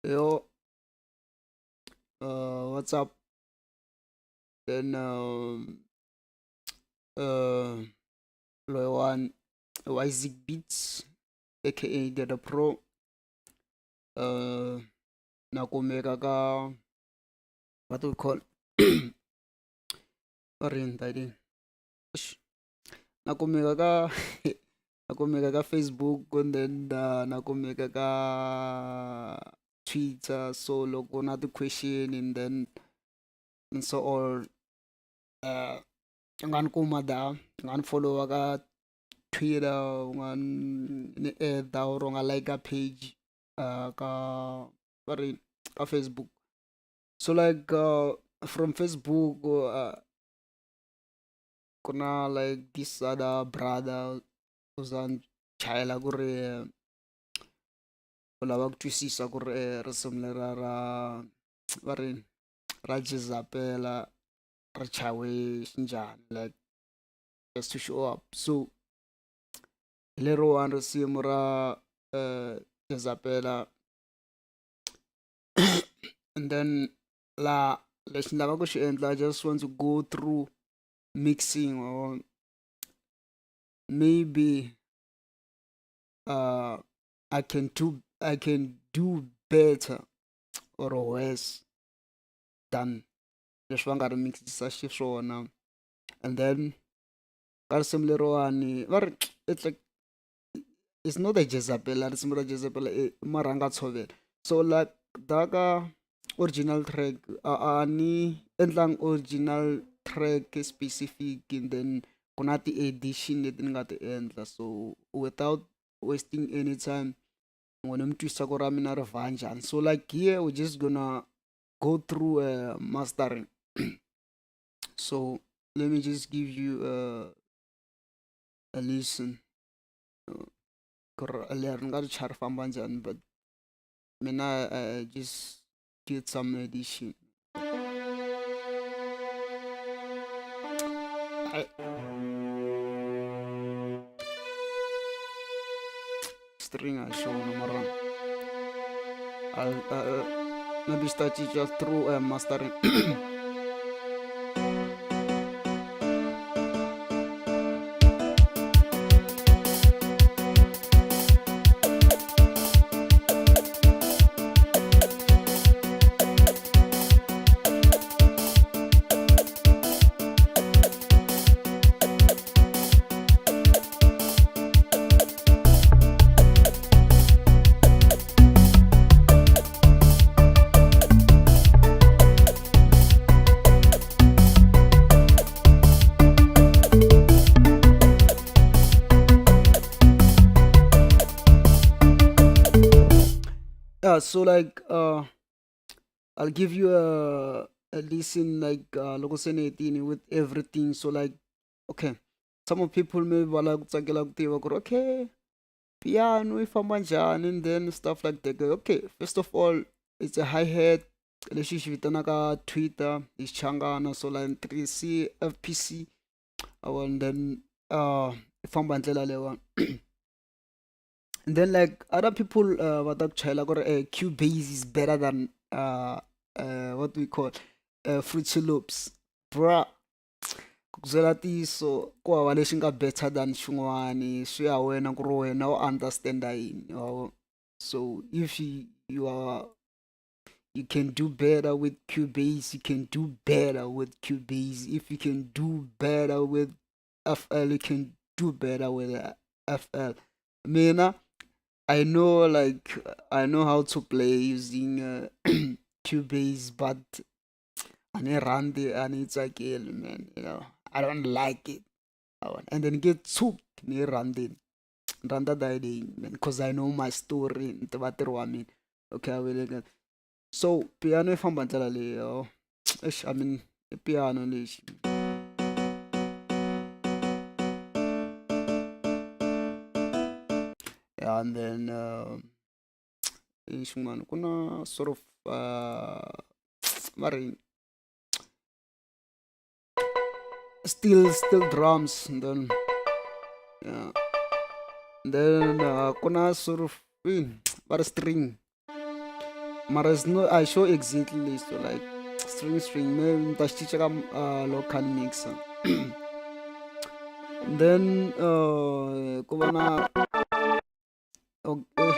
Yo, what's up? Then loyiwani Isaac Beats aka Dada Pro. Na kumeka ka what do we call ri yini? Na kumeka ka na kumeka ka Facebook and then na kumeka ka Twitter. So loko na ti-question and then and so all, u nga ni kuma da, u nga ni follow ka Twitter, u nga ni add or u nga like page ka va ri ka Facebook. So like from Facebook, ku na like this other brother u za ni chayela ku ri u lava ku twisisa ku ri risimu leriya ra va ri ra Jezabela ri chawe xinjhani, like just to show up. So hi leriwani risimu ra Jezabela, and then la lexi ni lavaka ku xi endla, I just want to go through mixing or maybe I can do better or worse than leswi va nga ri mixisa xiswona. And then ka risimu leriwani va ri it's like it's not a Jezabela, risimu ra Jezabela i marhanga tshovela. So like da ka original track a ni endlangi original track specific, and then ku na ti-edition leti ni nga ti endla. So without wasting any time, n'wina mi twisisa ku ra mina ri vha njhani. So like here we're just gonna go through mastering. So let me just give you a listen ku ri leri ni nga ri chaya ri famba njhani, but mina I just did some edition. String a hi xona, mara maybe xi ta cinca through mastering. Yeah, so like I'll give you a listen like loko se ni hetini with everything. So like okay, some of people maybe va lava ku tsakela ku tiva ku ri okay, piano yi famba njhani and then stuff like that. Okay, first of all, it's a hi-hat lexi xi vitanaka Twitter hi Xichangana. So like ni tirhisi FPC and then yi famba hi ndlela leyiwani. And then like other people va ta ku chayela ku ri Cubase is better than what do we call Fruity Loops. Bra, ku byela ntiyiso ku hava lexi nga better than xin'wani, swi ya wena ku ri wena u understand-a yini wa. So if you are you can do better with Cubase, you can do better with Cubase. If you can do better with FL, you can do better with FL. Mina, I know like I know how to play using Cubase, but a ni rhandzi, a ni yi tsakeli man, I don't like it. And then get tshuki ni yi rhandzini, ni rhandza leyi man, cause I know my story, ni tiva ntirho wa mina. Okay, so piano yi famba hi ndlela leyi yo. Eish, I mean i piano lexi. Yeah, and then i xin'wana ku na sort of va ri steel drums, and then yeah, and then ku na sort of va ri string. Mara it's not I show exactly, so like string string me ni ta xi cinca ka local mixer. Then ku va na, okay,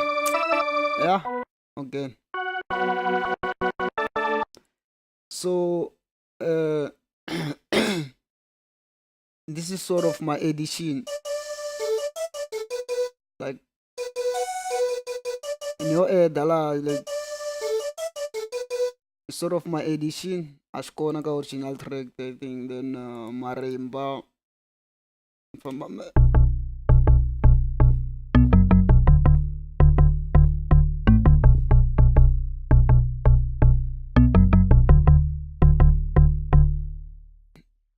yeah, okay. So this is sort of my edition, like ni yo eda laha, like sort of my edition, a swi kona ka original track, I think. Then marimba famba.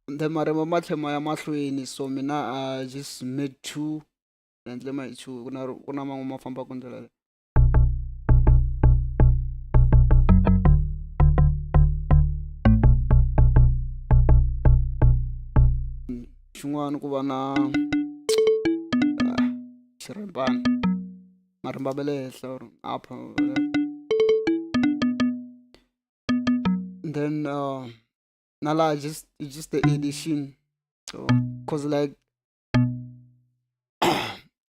Then marimba ma tlhe ma ya mahlweni, so mina I just made two, ni endle ma hi two, ku na man'we ma fambaka ndlela leyi. Xin'wana ku va na xirimbana, marimba ma le henhla or up. Then na laha just it's just the edition, so 'cause like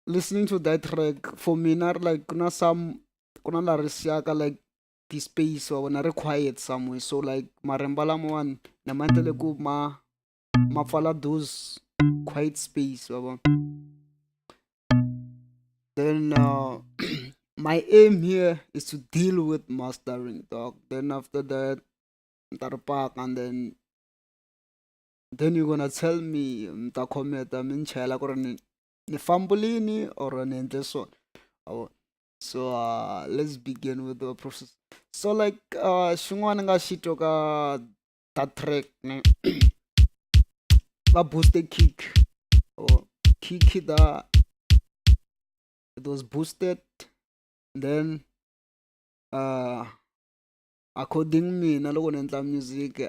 listening to that track for mina, like ku na some, ku na laha ri siyaka like ti-space, wa vona, ri quiet somewhere. So like marimba lamawani ni ma endlele ku ma pfala those quiet space, wa vona. Then my aim here is to deal with mastering, dog. Then after that ni ta ri paka, and then you're gonna tell me, mi ta comment-a, mi ni chayela ku ri ni fambulini or ni endle swona, wa. So let's begin with the process. So like xin'wana ni nga xi twa ka that track, ne va boost kick or kick that it was boosted. Then according mina, loko ni endla music,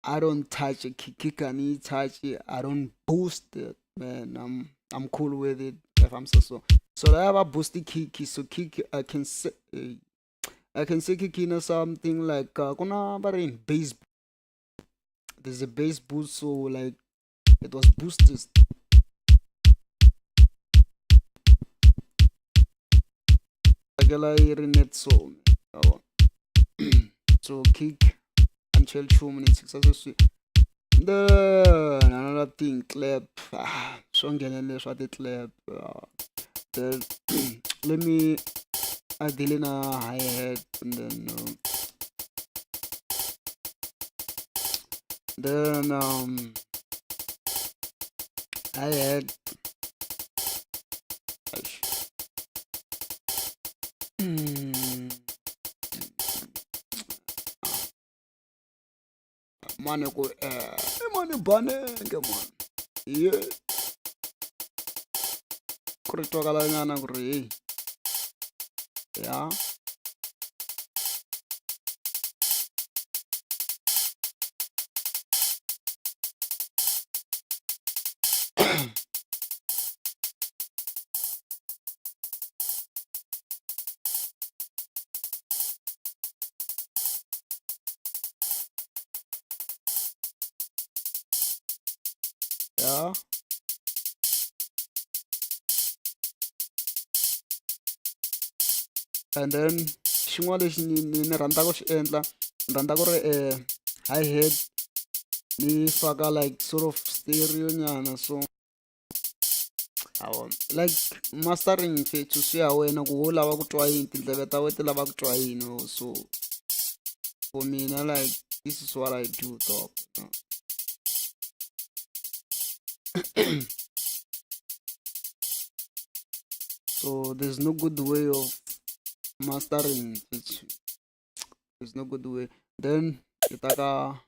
I don't touch a kick. Kick a ni yi touch, I don't boost it, man. I'm cool with it if I'm so so so laya va boost kick. So kick, I can say kick in something like ku na va ri bass, there's a bass boost, so like it was boosted. Tsakela yi ri net, so yabo. So kick until 2 minutes tshikisa sweswi. Then another thing, clap. Ah, swo nghenelela swa ti-clap. Then let me a deal na hi hat and then hi hat. Eish. Mane ku mane banenge man, ye ku ri twakala nyana ku ri hey, ya. Ya. And then xin'wana lexi ni rhandzaka ku xi endla, ni rhandza ku ri hi hat ni faka like sort of stereo nyana. So like mastering, mfethu, swi ya wena ku wo lava ku twa yini, tindleve ta wena ti lava ku twa yini. So for mina, like this is what I do, dog. So there's no good way of mastering it, there's no good way. Then hi ta ka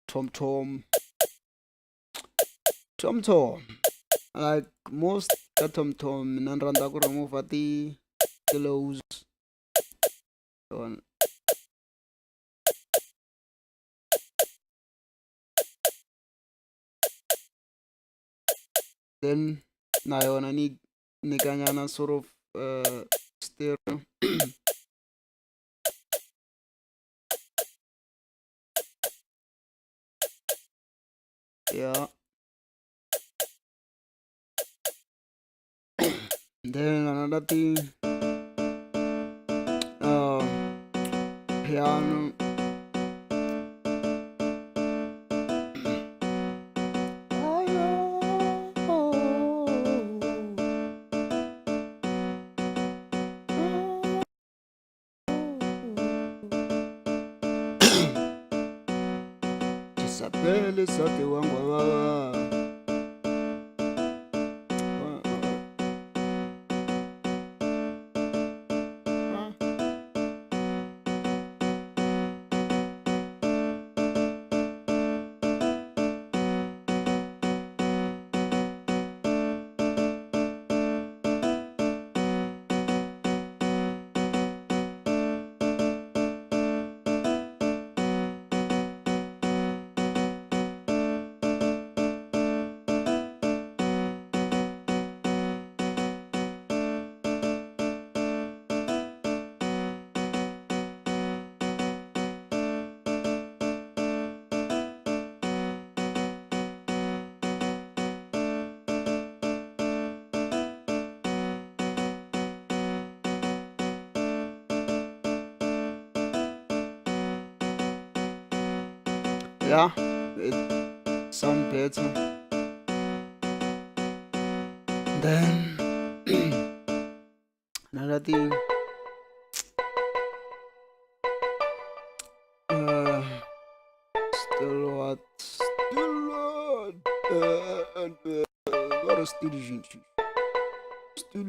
tom tom, tom tom. Like most ka tom tom, mina ni rhandza ku remove ti lows. Yona then na yona ni nyikanyana sort of stereo. Another thing, piano. Jezabeli nsati wa nghwavava. Yeah, it sound better. Then another thing, still what? Still what? What is still gente? Still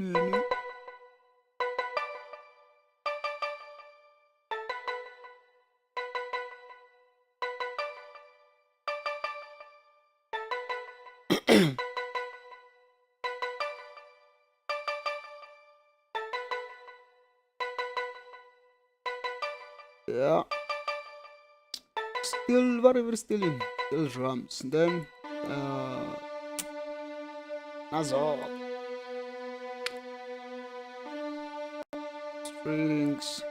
yeah. Still whatever, still in, still drums. Then that's all. Strings.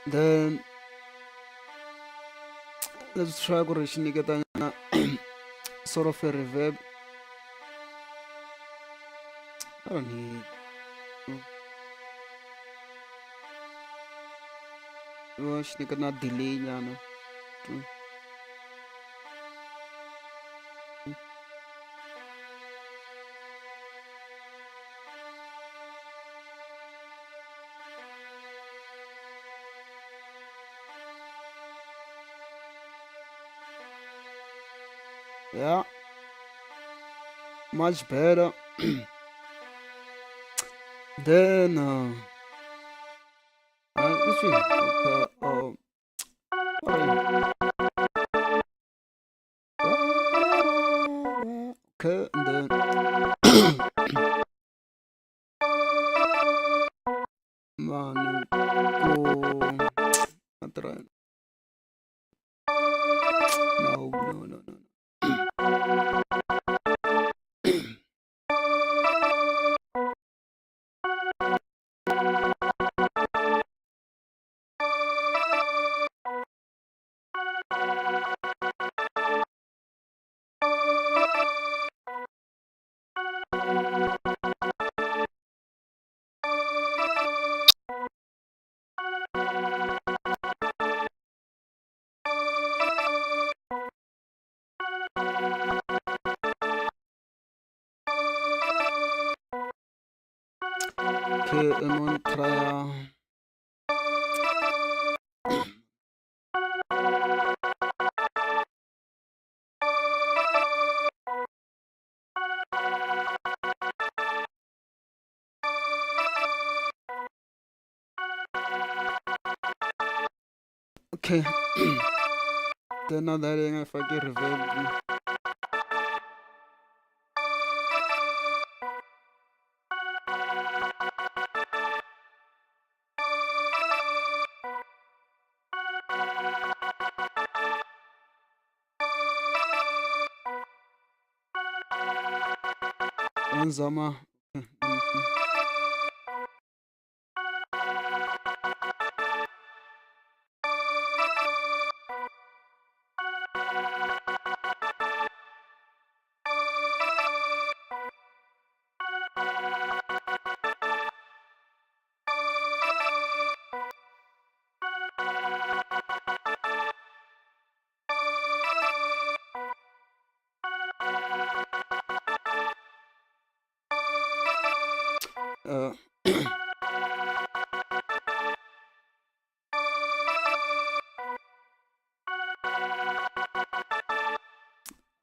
Then let's try ku ri xi nyiketanyana sort of a reverb. I don't need. Xi nyiketa na delay nyana. Yeah, much better. Then this one, okay, and then man, go. No, no, no, no. Okay, and one try. Okay, then na leyi nga yi faki reverb. Zama.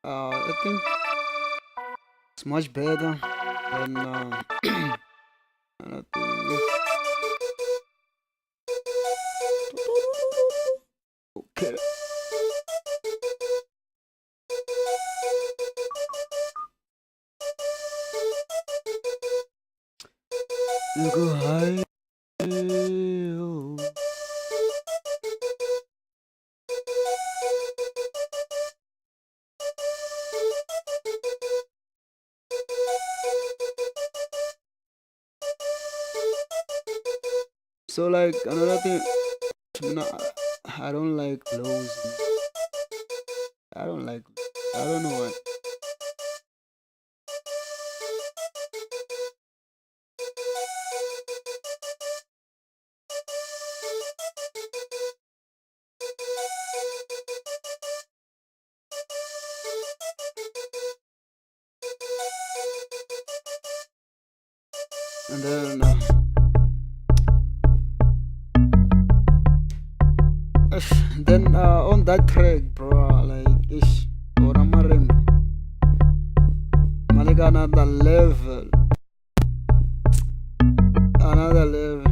Uh, I think it's much better than I think. Okay. You go high. Oh. So like another thing, no, I don't like lows. I don't like. I don't know why. And then on that track, bro, like ish, or Malik another level, another level.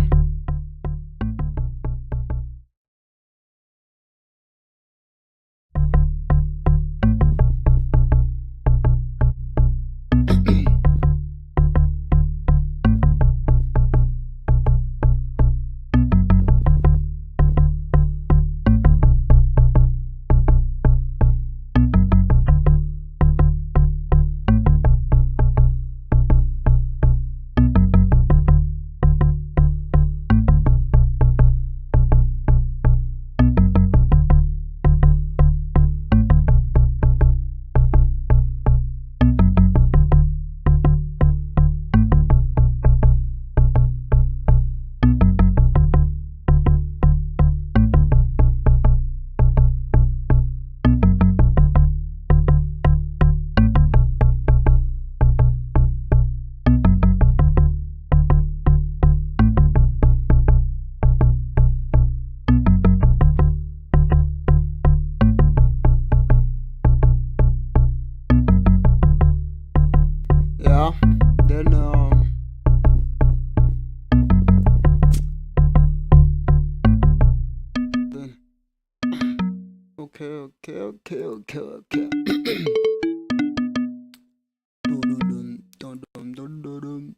Yeah. Then then okay, okay, okay, okay, okay. Dun dun dun dun dun dun.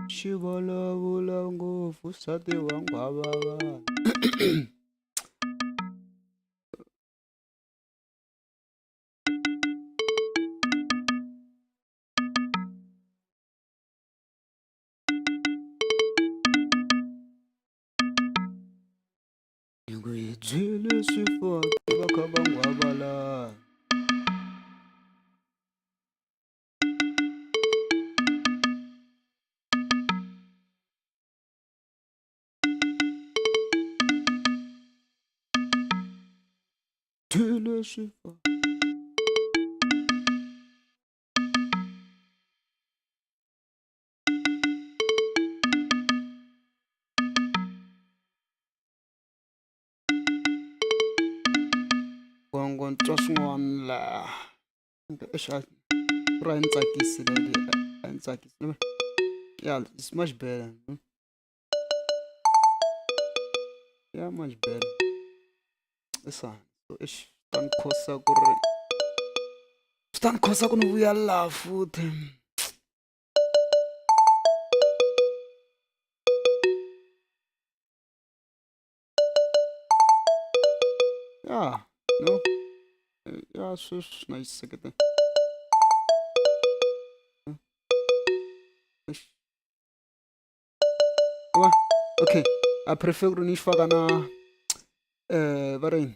Xi vulavula ngopfu nsati wa nghwavava. Hi dyile swifaki va kha va n'wavala. Dyile swifaki. Gongo ni twa swin'wana laha eish a ku ri a yi ni tsakisi leli a yi ni tsakisi ya it's much better ya much better so eish swi ta ni khosa ku ri swi ta ni khosa ku ni vuya laha futhi. Ya no ya sweswi na yi seketela wa okay I prefer ku ri ni yi faka na va ri yini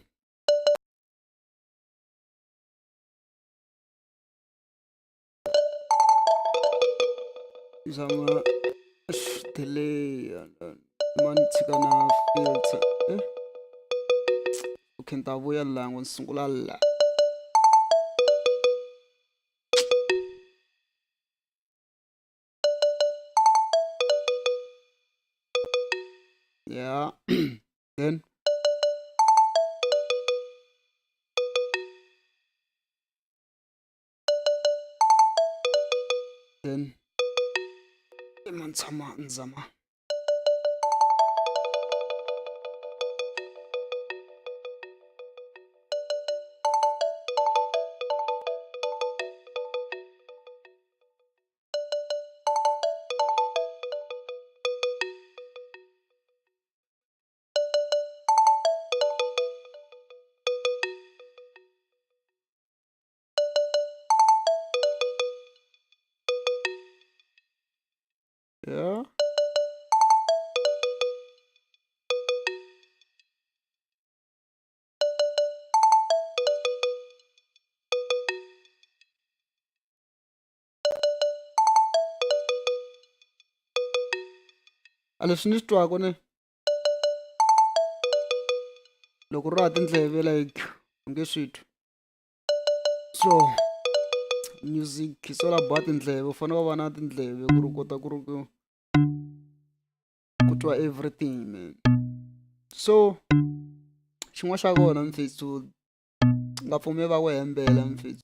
zama delay ma ni tshika na filter okay ni ta vuya la ngo ni sungula la. Yeah, then then ma ni tshama ni zama. Yeah. A leswi ni swi twaka ne loko ri ha tindleve like u nge swi twi so music is all about tindleve u fanele u va na tindleve ku ri u kota ku ri ku ku twa everything man so xin'wana xa kona mfethu nga pfumeli va ku hembela mfethu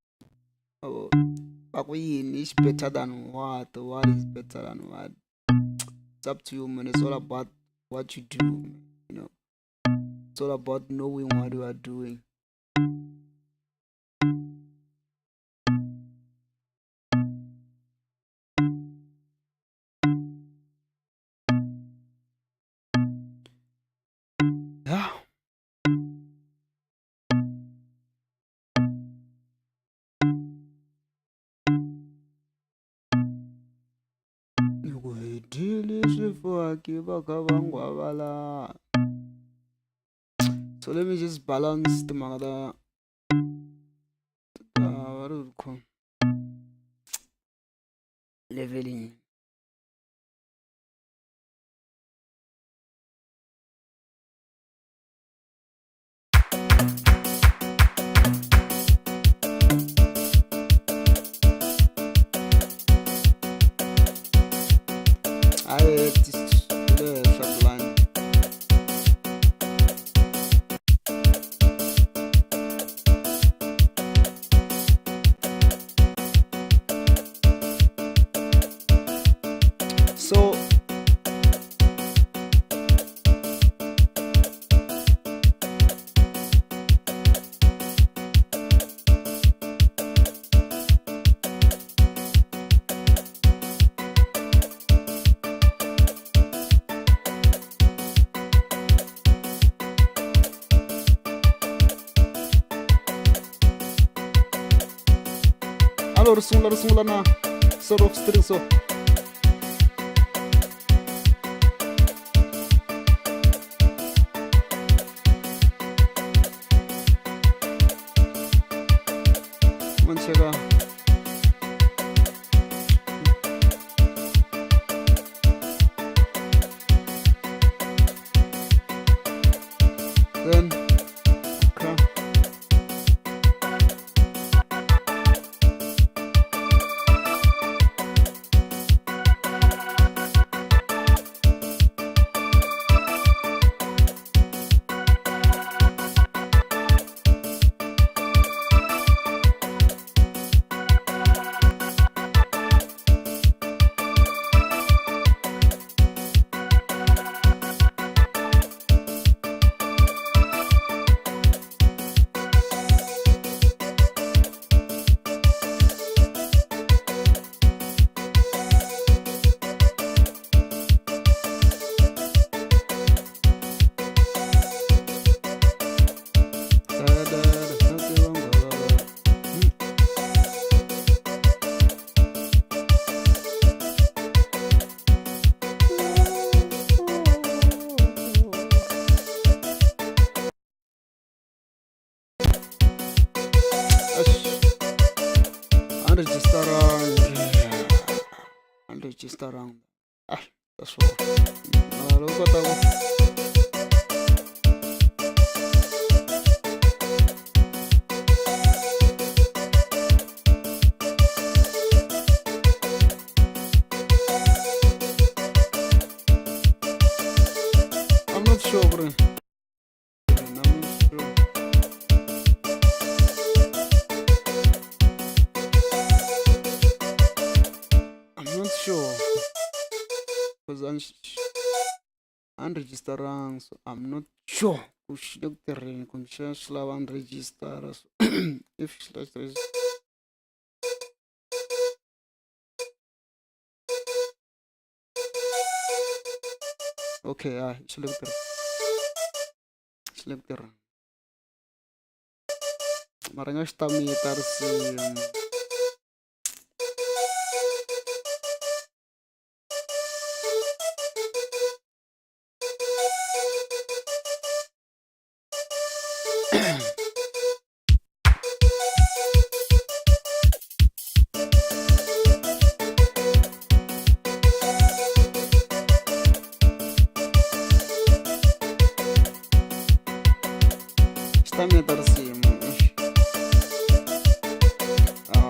va ku yini is better than what what is better than what it's up to you man it's all about what you do you know it's all about knowing what you are doing. Yeah. Loko hi dyile swifaki va kha va ngwavala. So let me just balance timhaka ta va ri leveling. I just le henhla blind. So alo ri sungula ri sungula na sort of string so. Ma ni cheka. Then okay. Da, da, da, da, da, da, da. Eish. A ni register-angi a ni register-angi ah that's all. Mara loko kota ku. I'm not sure ku ri I'm not sure. I'm not sure because a ni register-angi so I'm not sure ku xi le ku tirheni kumbe xana swi lava ni register so if xi lava. Okay, ah xi le ku tirheni, xi le ku tirheni mara nga xi ta mita risimu. Xi ta mita risimu. Ah.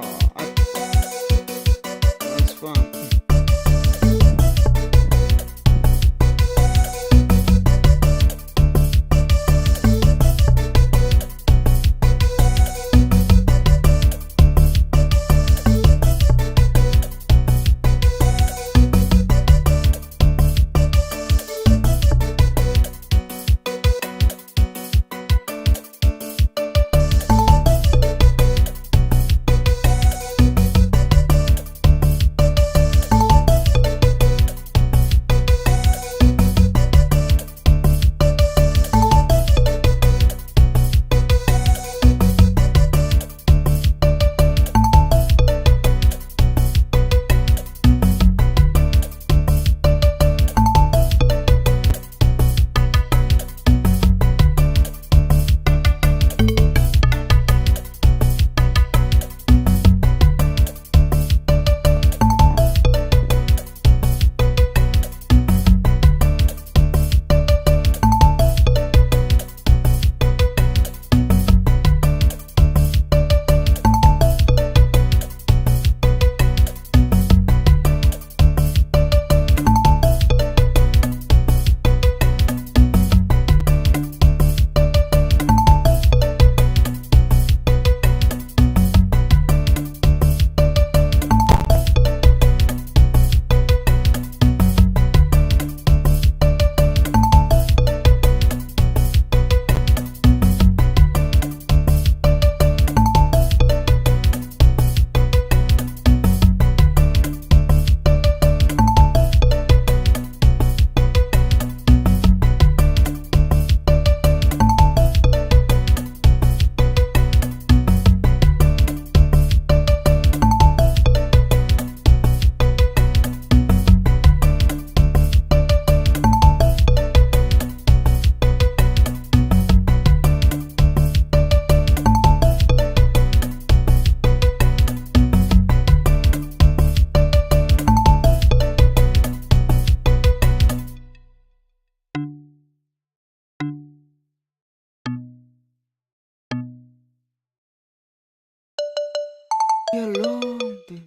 Be a long day.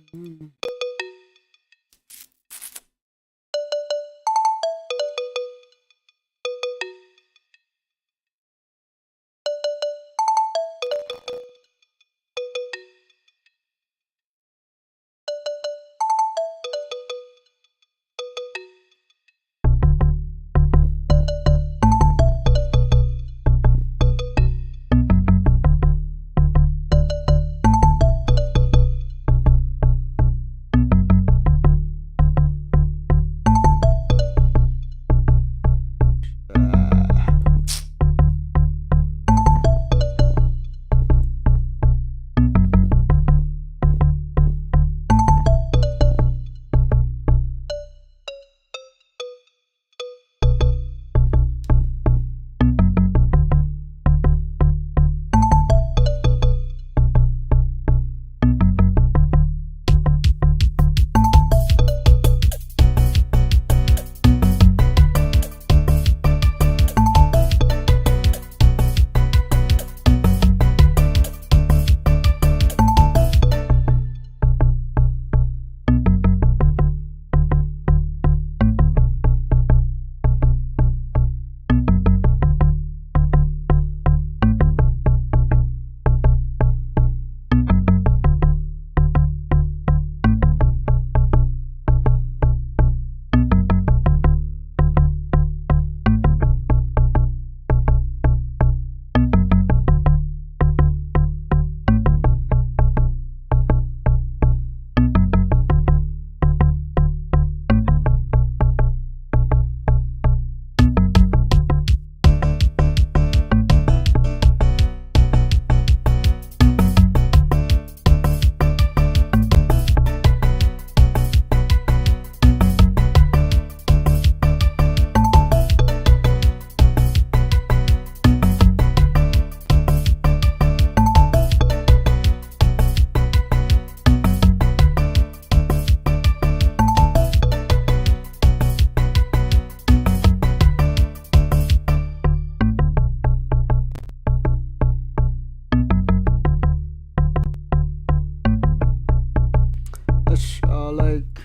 Eish, like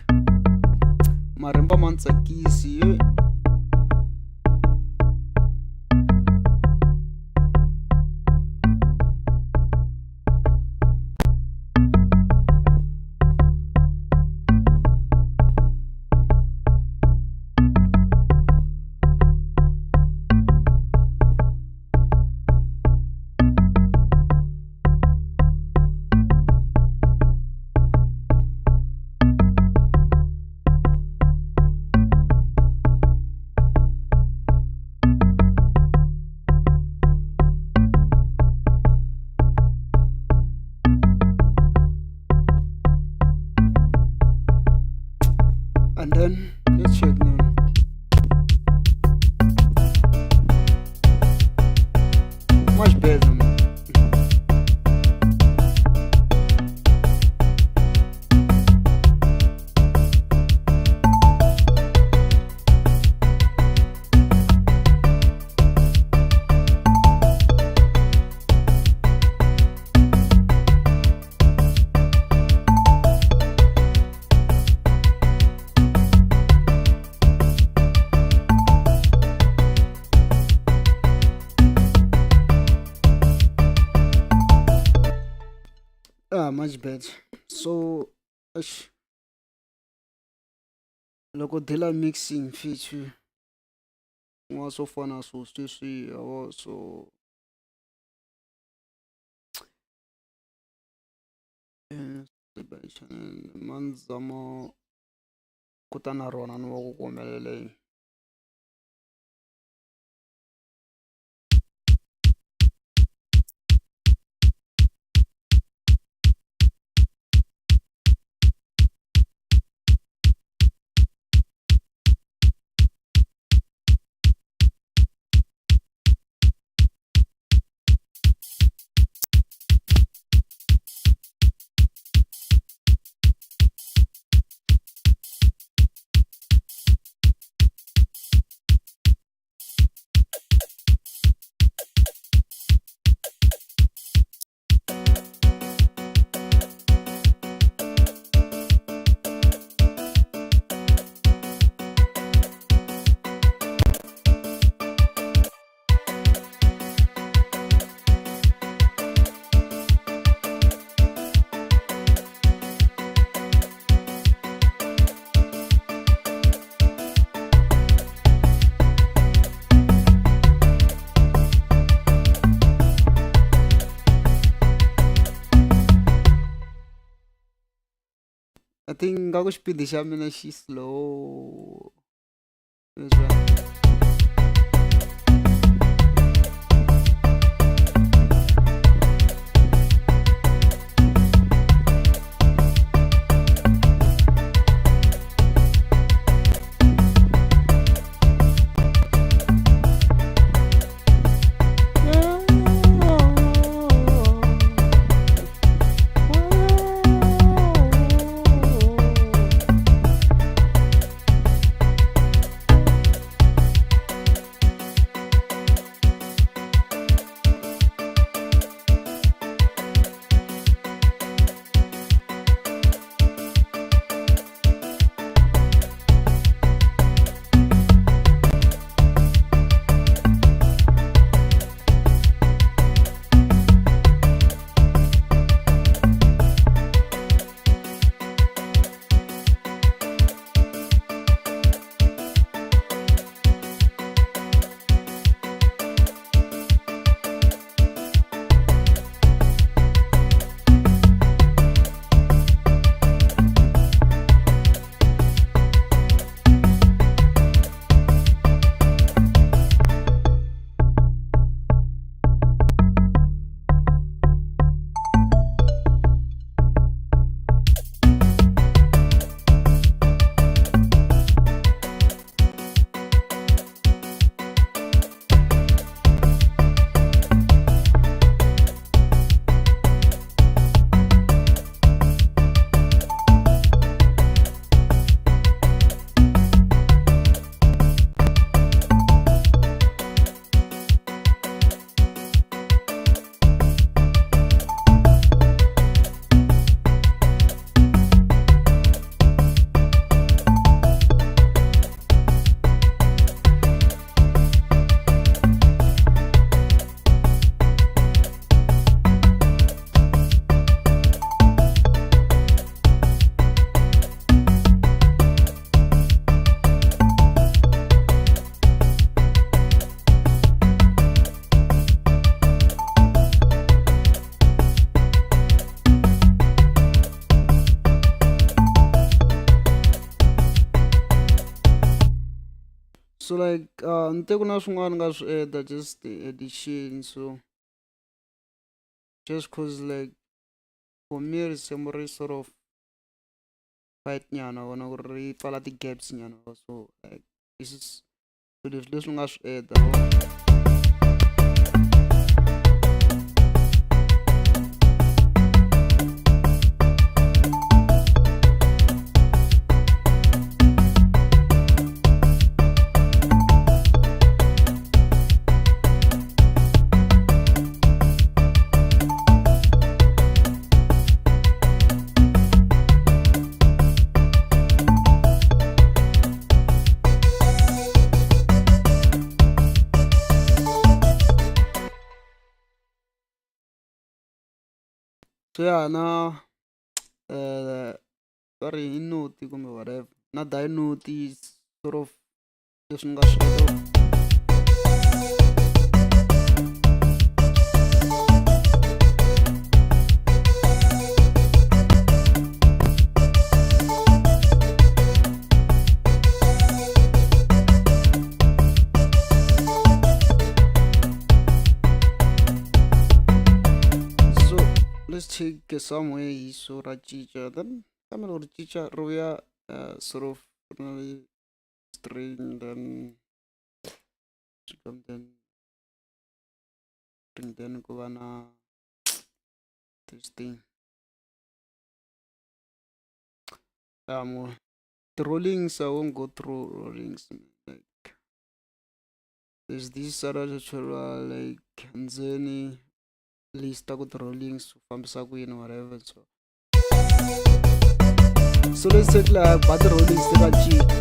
marimba ma ni tsakisi. And then let's check now. Much better, man. Ah, much better. So, eish, loko dealer mixing feature n'wa swo fana swo sweswi yabo so ma ni zama ku ta na rona ni va ku ku humelele yini. I think nga ku xipidi xa mina xi slow leswiya. So like ni te ku na swin'wana nga swi add just the addition, so just cause like for me risimu ri sort of fight nyana vona ku ri pfala ti-gaps nyana, so like this is swilo leswi leswi nga swi add. So yeah, na va ri i noti kumbe whatever na dinoti sort of leswi ni nga swi. So let's take somewhere hi so ra cinca, then kambe loko ri cinca ri vuya sort of string, then then string, then ku va na this thing. The rollings, I won't go through rollings. Like there's this other tutorial like ndzeni list ku ti-rollings u fambisa ku yini whatever. So let's take like ba ti-rollings ti ka cinca.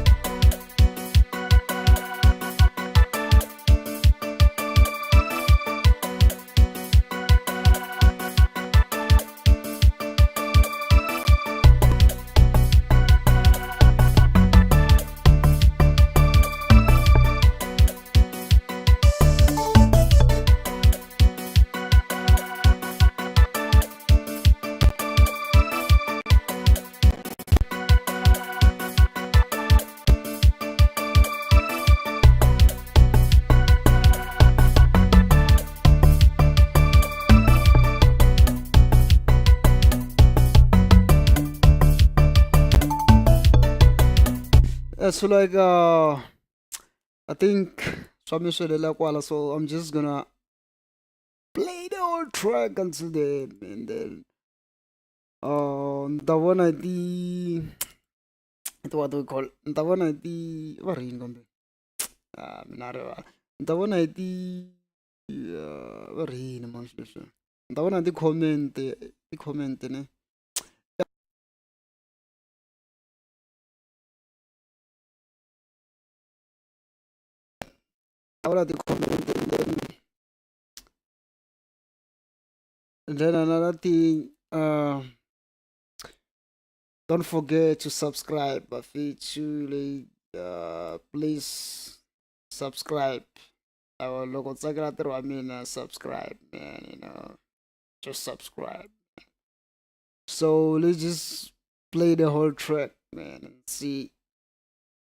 So like I think swa mi swi helela kwala, so I'm just gonna play the whole track until the end, and then ni ta vona hi ti what do we call, ni ta vona hi ti va ri yini kambe, ah, mina rivala, ni ta vona hi ti va ri yini man swilo leswi, ni ta vona hi ti-comment ne, ta vona ti-comment, and then another thing, don't forget to subscribe bafethu. Like, please subscribe. Loko u tsakela ntirho wa mina, subscribe, man, just subscribe. So let's just play the whole track, man, and see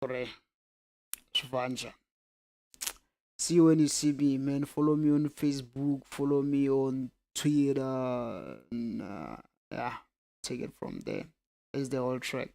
gore swi va njhani. See you when you see me, man. Follow me on Facebook, follow me on Twitter, and yeah, take it from there. Is the whole track.